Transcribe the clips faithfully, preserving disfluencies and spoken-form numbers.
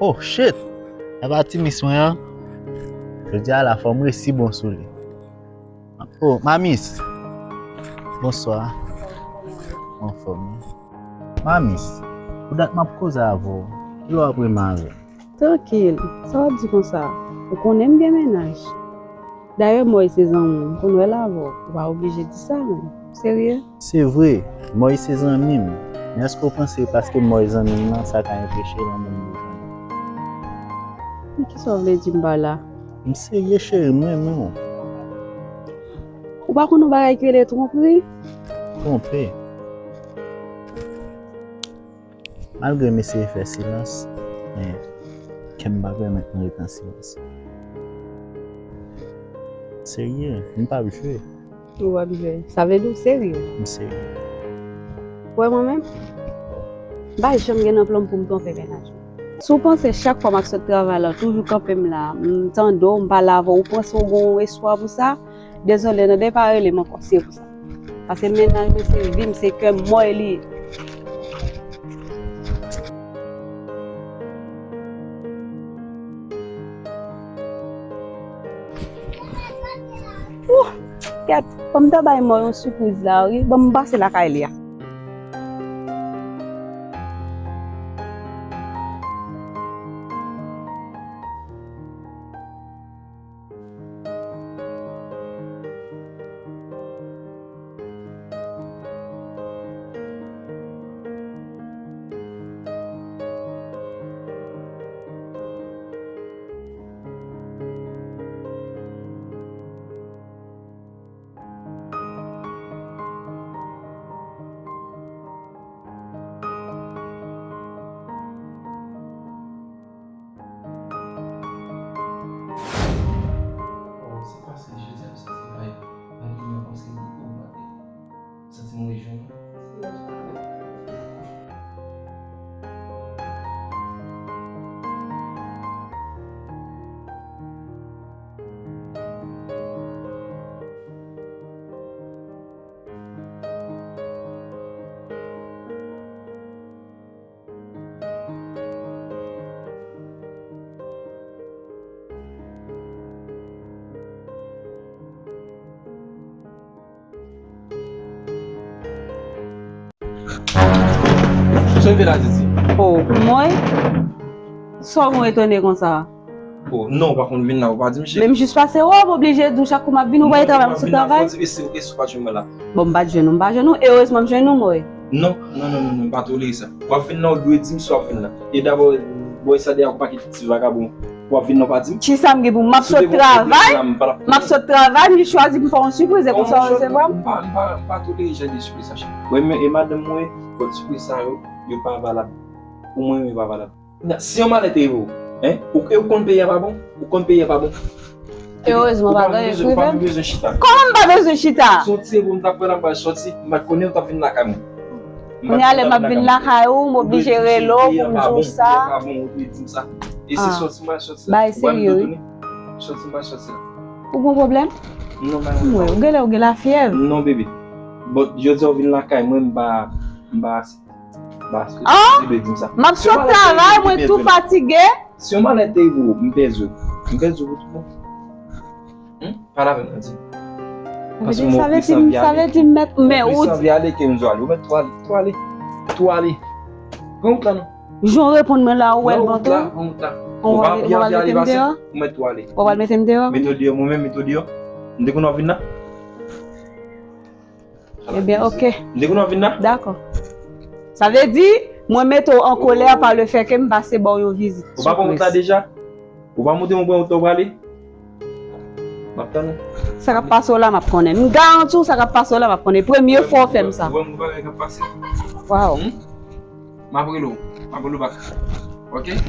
Oh shit! E pa ti mis mwen an. Jodi a la fò m resi bon sou li. Oh, Mamis. Bonswa. Anfòm wi. Mamis, pou dat m ap koze avè w, kilè w ap remare? Trankil, sa w ap di konsa? Ou konnen m gen mennaj. Dayè, Mòy se zanmi w, m konn wè l avè w. Ou pa oblije di sa menm. Serye? Se vre, Mòy se zanmi m. Men èske w panse paske Mòy zanmi m nan, sa ka enpeche lanmou m pou jwenn ou? Men kisa w vle di m pa la? M serye, cheri, m renmen w. Ou pa konn yon bagay ki rele twonpri? Twonpe? Malgre m eseye fè silans, men kè m pa pèmèt mwen rete an silans. Serye, m p ap jwe. Ou p ap jwe? Sa vle di w serye? M serye. Ou wè mwen menm? M pa janm gen nan plan m pou m twonpe mennaj mwen. Si w panse chak fwa m ap sot travay la, w toujou kanpe m la, m tande w, m pale avè w, ou panse w gen yon espwa pou sa? Dezole, nan de pa rele m ankò, se pou sa. Paske mennaj mwen se vi m, se kè m, Mòy li ye. Ouh, kèt, fò m ta bay Mòy yon sipriz la, wi. Ban m pase lakay li a. Oh, sa pase, jodi a m santi vibe. Mwen menm yon konsèy pou ou maten. Santi m rejwenn ou. Sa w vin la, Titi? Oh, mwen? Sa w gon etone konsa? Oh, non, ou pa konn vin la, ou pa di m, cheri. Men m jis pase wè w, m oblije di w chak kou m ap vin, ou pa travay, m sou travay. Mwen di, e si, e si w pa t jwenn mwen la? Bon, m pa t jwenn ou, m pa jwenn ou, erezman m jwenn ou, Mòy. Non, non, non, non, non, m pa tolere sa. W ap vin la, ou dwe di m si w ap vin la. E dabò, bòy sa de a, ou pa kite ti vagabon. W ap vin la, w pa di m. Kisa m gen pou m, m ap sot travay, m ap sot travay, m jis chwazi pou m fè yon sipriz, e konsa w resevwa m? M pa, m pa, m pa tolere jan de sipriz sa, cheri. Ou wè, men, e madanm mwen, bon, sipriz sa yo, yo pa valab. Pou mwen, yo pa valab. Si yon malè te rive w, en, ou, ou konn peyi a pa bon? Ou konn peyi a pa bon? Erezman, pa gen anyen ki rive m. Ou pa bezwen chita. Kòman m pa bezwen chita? Si w te di m, m t ap pran nan bal sòti, m pa t konnen ou t ap vin lakay mwen. Kounye a lè m ap vin lakay ou, m oblije rele w pou m di w sa. Peyi a pa bon, ou dwe di m sa. E se sòti m al sòti la. Bagay serye, wi. Sòti m al sòti la. Ou gon pwoblèm? Non, pa gen pwoblèm. Ou genlè ou gen lafyèv. Non, bebe. Bon, jodi a ou vin lakay mwen, m pa, m pa Bas, ah! M ap sot travay, mwen tou fatige. Si yon malè te rive w, m pèdi w. M pèdi w pou tout bon. Hmm? Pale avè m, di. Sa vle di, sa vle di m mèt, men ou di. Ou mèt twale, twale, twale. Pran wout la non. Jan w reponn mwen la, ou wè l bon tou. Pran wout la, pran wout la. Ou pa vin ale pase, ou mèt twale. Ou pral mete m deyò? Mete w deyò, mwen menm mete w deyò. M te konn w ap vin la. Ebyen, oke. M te konn w ap vin la? Dakò. Sa vle di, mwen mete w an kolè pa le fè ke m pase ba w yon vizit sipriz. Ou pa pran wout la deja? Ou pa montre mwen pran wout la w prale? M ap tann ou. Sa k ap pase w la, m ap konnen. M garanti w, sa k ap pase w la, m ap konnen. Premye fwa w fè m sa. Ou wè m bagay k ap pase? Waw. Hmm? M ap rele w. M ap rele w bak. Oke?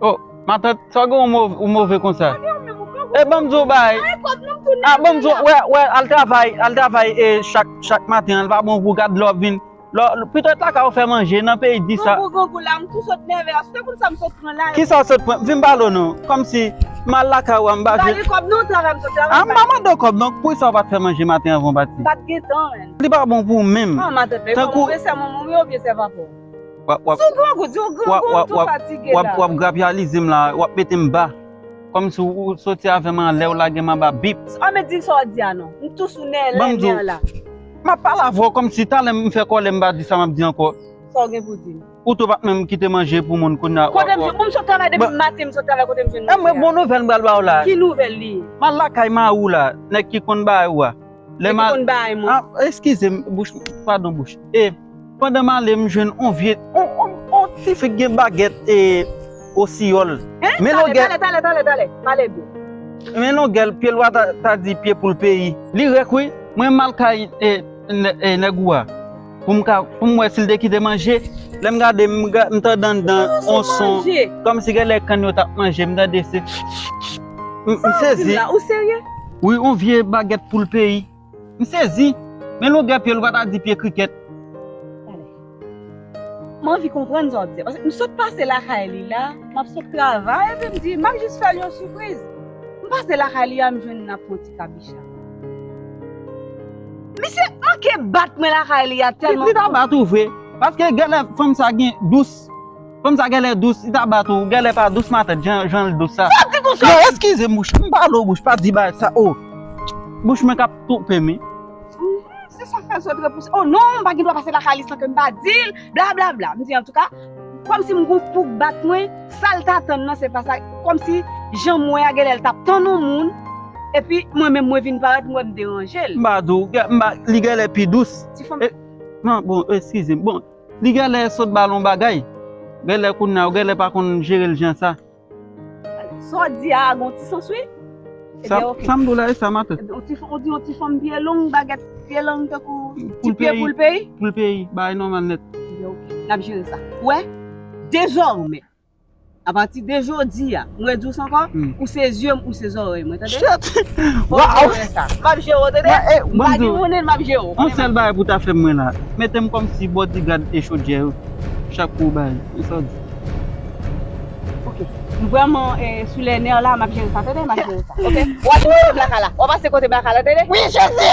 Oh, matant, sa w gen ou mov-, ou move konsa? E ban m di w bay. A, ban m di w, wè, wè, al travay, al travay e chak, chak maten, an, l pa bon pou gad lè w ap vin. Lè w, pito w t lakay ou fè manje nan peyi di sa. Grangou, grangou la, m tou sot nève a, si w te konn sa m sot pran la. Kisa w sot pran? Vin pale w non. Kòmsi m al lakay ou a, m pa jwenn. M pa gen kòb non, travay m sot travay. A, m pa mande w kòb non, poukisa w pa t fè manje maten anvan w pati? M pa t gen tan, menn. Li pa bon pou ou menm. A, matant, men kòman w vle sè manman w ye oubyen sè papa w? W ap, w ap, Sou grangou, di w grangou, w ap, w ap, tou w ap, fatige w ap, la. W ap grapyalize m la, w ap mete m ba. Kòmsi w, w soti avè m anlè, w lage m anba bip. A, men di sa w di a non. M tou sou nè, lè, nè la. M ap pale avè w kòmsi talè m fè kòlè m pa di sa m ap di ankò. Sa w gen pou di m? Ou tou pa t menm kite manje pou moun kounye a. Kote m jwenn, m sot travay depi maten, m sot travay kote m jwenn manje a. Bon nouvèl m pral ba w la. Ki nouvèl li ye? M al lakay mari w la, nèg ki konn bay ou a. Lè m al, eskize m, bouch, padon bouch. E, pandan m ale, m jwenn on vye, on, on, on ti fi k gen bagèt e osiyòl. Men longè, talè, talè, talè, talè, talè, pale byen. Men longè l, pye l pa ta, ta di pye poul peyi. Li rèk wi, mwen m al kay e, nè-, e, nèg ou a. Pou m ka, pou m wè si l te kite manje. Lè m gade, m ga-, m tande anndan on son. Kòmsi genlè kann yo t ap manje, m tande se. M, m sezi. Ou serye? Wi, on vye bagèt poul peyi. M sezi. Men longè pye l, ou pa ta di pye krikèt. Talè. M anvi konprann sa w ap di a. Paske m sot pase lakay li la, m ap sot travay, epi m di, m ap jis fè l yon sipriz. M pase lakay li a, m jwenn n ap fè yon ti kabicha. Misye manke bat mwen lakay li a tèlman. Li, li ta bat ou vre. Paske genlè fanm sa gen dous. Fanm sa genlè dous, li ta bat ou. Genlè pa dous matant, jan, jan l dous sa. Sa w di konsa? Non, eskize m, bouch. M pale w, bouch. Pa di bagay sa. Oh. Bouch mwen k ap twonpe m wi. Se sa k fè zòt repouse. Oh non, m pa gen dwa pase lakay li san ke m pa di l, bla, bla, bla. M di, antouka, kòmsi m gon pou k bat mwen, sa l t atann nan, se pa sa. Kòmsi jan m wè a, genlè l t ap tann yon moun, epi mwen menm, mwen vin parèt, m wè m deranje l. M pa di w, gen-, m pa, li genlè pi dous. Ti fanm. E, non, bon, eskize m. Bon, li genlè sot ba l yon bagay. Genlè kounye a, ou genlè pa konn jere l jan sa. Sa w di a gon ti sans wi. Sa, ebyen, ok. Sa m di w la, e sa, matant. Ou di, ou di yon ti fanm pye long, bagèt pye long tankou ti pye poul peyi? Poul peyi, bagay nòmal nèt. Ebyen, ok. N ap jere sa. Ou wè, dezòmè, apati de jodi a, m redi w sa ankò, ou se zye m, ou se zòrèy mwen, tande? Shit! Waw! M ap jere w, tande? M pa gen moun, m ap jere w. On sèl bagay pou w ta fè m mwen la. Mete m kòmsi bodyguard e chodyè yo. Chak kou w bay, e sa w di? Ok. M vrèman, eh, sou lè nè la, m ap jere sa. Tande, m ap jere sa. Ok? W a jere kote m lakay la. W a pase kote m lakay la, tande? Wi, Jezi!